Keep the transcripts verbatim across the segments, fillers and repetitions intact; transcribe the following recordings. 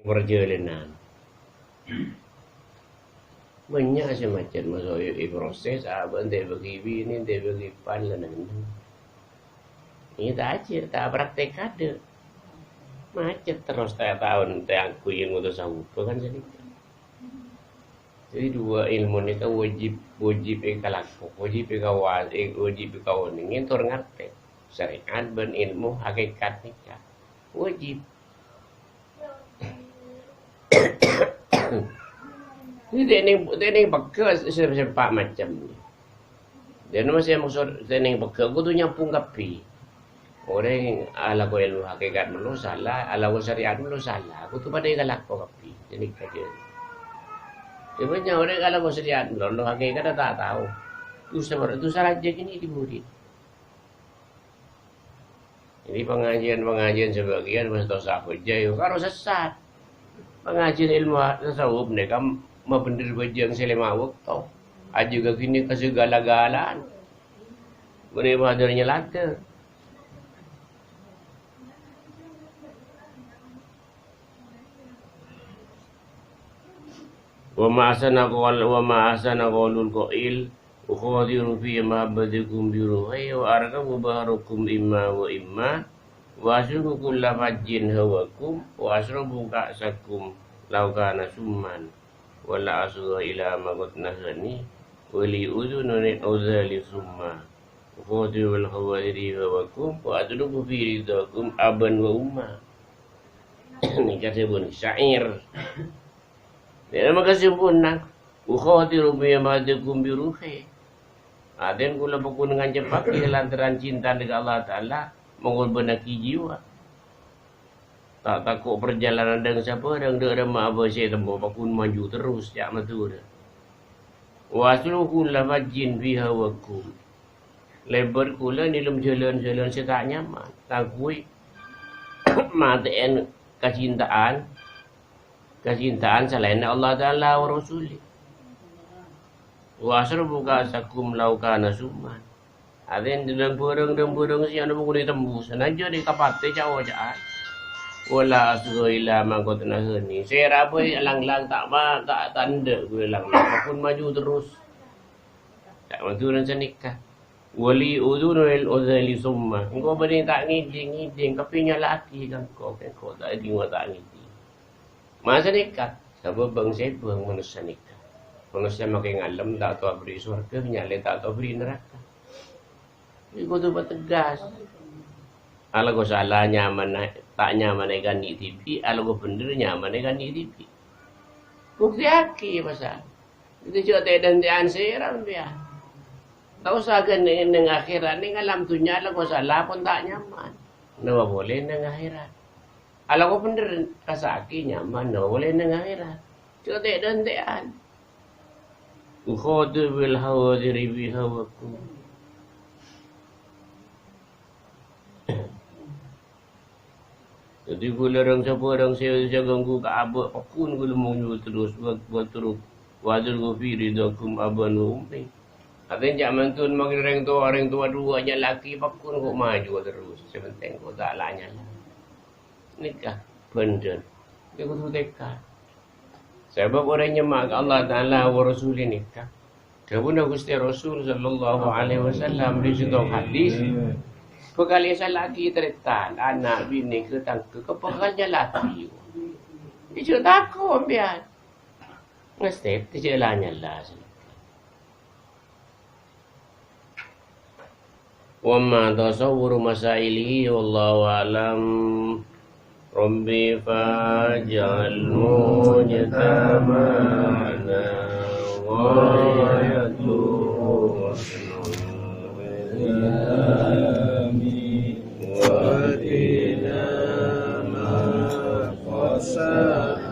Parjhâlânan. Bânnya' sè macet, maso' è, è proses, abâ' ente' bâgi binè, ente' bâgi pan, lan neng-enneng. Iyâ, ta' ajhâr, ta' praktek kaadâ'. Macet terros, ta' taon, ta' angghuy ngotos sabuba kan sanèka. Jadi, dua ilmu nèka wajib, wajib èkalako, wajib èkawa-, è, wajib èkaonèngè, tor ngartè. Syariat bân ilmu hakikat nèka wajib. Ini teknik, teknik pegghâ' sè, sè empa' macem. Dan masih maksud teknik pegghâ' kudu nyambhung kabbhi. Orèng alako ilmu hakikat mello sala, alako syariat mello sala. Kudu padâ èkalako kabbhi. Jadi kajian. Cuma nya orèng alako syariat mello, alako hakikat ta' tao. Dusa, dusa rajâ kènè' è murid. Jadi, pangajiân-pangajiân sabâgiyân pas tao sabâjâ, yâ, karo sessat. Pangajiân ilmu tasawuf nèka mabhendher bhâjâng sè lèma bâkto. Ajâgâ kènè' ka sagala-galaan. Bânnè padâ nyaladdhâ. Wa ma ahsana qaul-, wa ma ahsana qaulul qail, "Ukhatiru fi mahabbatikum bi ruhi, wa arkabu bahrakum imma wa imma, wa asluku kulla fajjin hawakum, wa asrabu ka'sakum law kana summan, wa la asgha ila ma qad nahani, wa li udhunun udhali summa, ukhatiru bil khawatiri hawakum, wa atlubu fi ridhakum aban wa umma." Nèka dhâbuna syair. Dâ' maka sempurna. "Ukhatiru bi amatikum bi ruhi." Atèn kaulâ pokon nganceppaghi lantaran cinta ka Allah Ta'ala, mengorbannaghi jiwa. Ta' tako' parjhâlânan dâ' sabârâng, dâ' remma abâ' sè temmo, pokon maju terros, ca' Madhurâ. "Wa asluku kulla fajjin fi hawakum." Lèbât kaulâ nèlem jhâlân-jhâlân sè ta' nyaman, kaangghuy matè'èn kacintaan, kacintaan salaènna Allah Ta'ala wa Rasulih. "Wa asrabu ka'sakum law kana summan." Artèna, dâ' bârâng-bârâng sè ana' pokon ètembus, sanajjhân èkapatè ca'-oca'an. "Wa la asgha ila ma qad nahani." Sèra bhâi lang-lang ta' ma-, ta', ta' endâ' ghulâ lang-lang. Pokon maju terros. Ta' madhurân sanèka. "Wa li udhunun udhali summa." Engko' bânnè ta' ngèdhing, ngèdhing, kabbhi nyala'aghi ka engko', engko' ta' èdhing, ta' ngèdhing. Masa nèka, sabâb bâng-sèbâng manossa nèka. Manossa makè ngalem, ta' tao aberri' sowarghâ, nyalè ta' tao aberri' naraka. Jadi kudu pategas. Alako sala nyamana, ta' nyamana èkanè' dhibi', alako bhendher nyamana èkanè' dhibi'. Buktèyaghi, masa. Itu jhâ' tè'-dântè'an sèra, sampèyan. Ta' osa ghân neng, neng akhèrat, neng alam dhunnya alako sala pon ta' nyaman. Napa polè neng akhèrat? Alako bhendher, rassa'aghi nyaman, napa polè neng akhèrat? Jhâ' tè'-dântè'an. Ukhatiru bil khawatiri fi hawakum. Dhâddhi, ghulâ rèng-sabârâng sè, sè ganggu ka abâ', pokon ghulâ maju terros, wa-, wa atlubu fi ridhakum aban wa ummi. Artèna, ca' mantun mangkèn rèng towa, rèng towa duwâ' nyala'aghi, pokon ko' maju terros. Sè pentèng ko' ta' la nyala. Nèka bhendher. Nèka kudu tekad. Sabâb orèng nyemma' ka Allah Ta'ala wa Rasulih nèka. Dhâbuna Ghustè Rasul sallallahu alaihi wasallam è sèttong hadis, bhâkal èsala'aghi tarètan, ana', binè, tatangghâ, bhâkal nyala'aghi. Jhâ' tako', sampèyan. Ngastèt, jhâ' la nyala. Wa amma tasawwuru masailihi wallahu a'lam. Rabbi faj'al mujtama'ana ghayatuhu husnul khitami wa qina ma qasa'ana.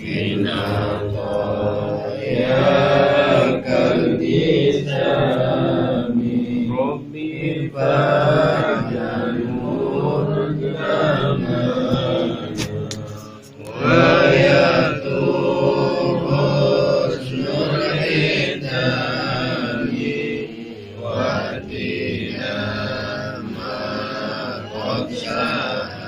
من عطاياك الإسلام. رب فاجعل ملكنا ويطول حسن الختام. وأتينا ما قد ساء